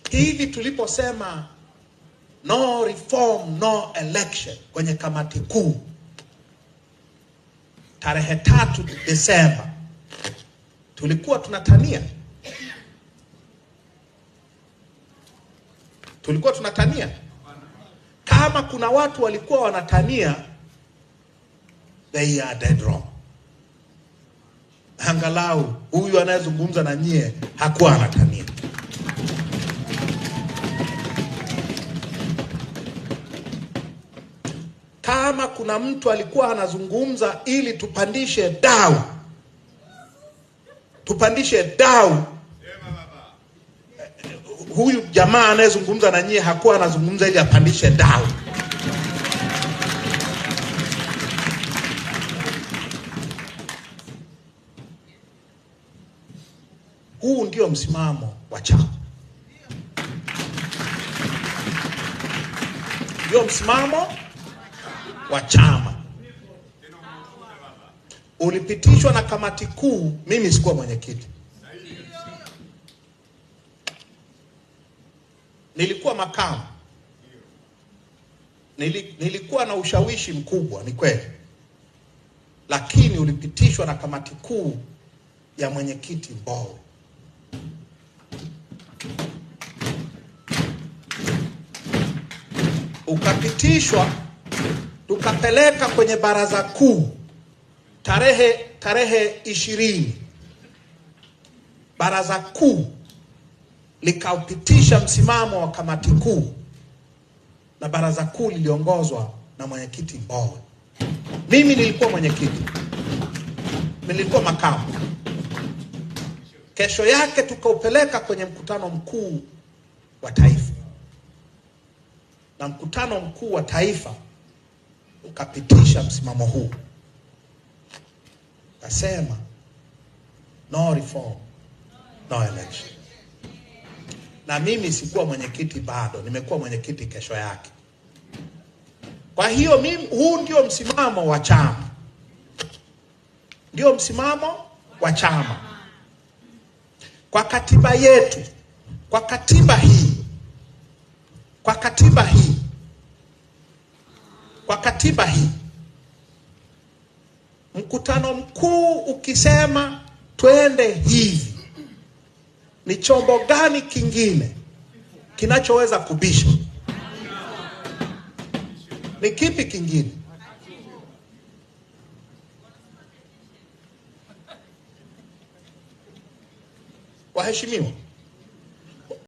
Hivi tuliposema no reform no election kwenye kamati kuu tarehe 3 Desemba, tulikuwa tunatania? Tulikuwa tunatania? Kama kuna watu walikuwa wanatania, they are dead wrong. Angalau huyu anayezungumza na nyie hakuwa anatania. Kama kuna mtu alikuwa anazungumza ili tupandishe dau, tupandishe dau, huyu jamaa anayezungumza na nyie hakuwa anazungumza ili apandishe dau. Huu ndio msimamo wa chama. Ndio msimamo wa chama. Ulipitishwa na kamati kuu, mimi sikuwa mwenyekiti. Nilikuwa makamu. Nilikuwa na ushawishi mkubwa, ni kweli. Lakini ulipitishwa na kamati kuu ya mwenyekiti Mbowe. Ukapitishwa, tukapeleka kwenye baraza kuu tarehe 20. Baraza kuu likaupitisha msimamo wa kamati kuu, na baraza kuu liliongozwa na mwenyekiti Mbowe. Mimi nilikuwa mwenyekiti, nilikuwa makamu. Kesho yake tukaupeleka kwenye mkutano mkuu wa taifa, na mkutano mkuu wa taifa ukapitisha msimamo huu, ukasema no reform no election. Na mimi sikuwa mwenyekiti bado, nimekuwa mwenyekiti kesho yake. Kwa hiyo mimi, huu ndio msimamo wa chama. Ndio msimamo wa chama. Kwa katiba yetu, kwa katiba hii, kwa katiba hii, kwa katiba hii, mkutano mkuu ukisema twende hivi, ni chombo gani kingine kinachoweza kubisha? Ni kipi kingine? Waheshimiwa,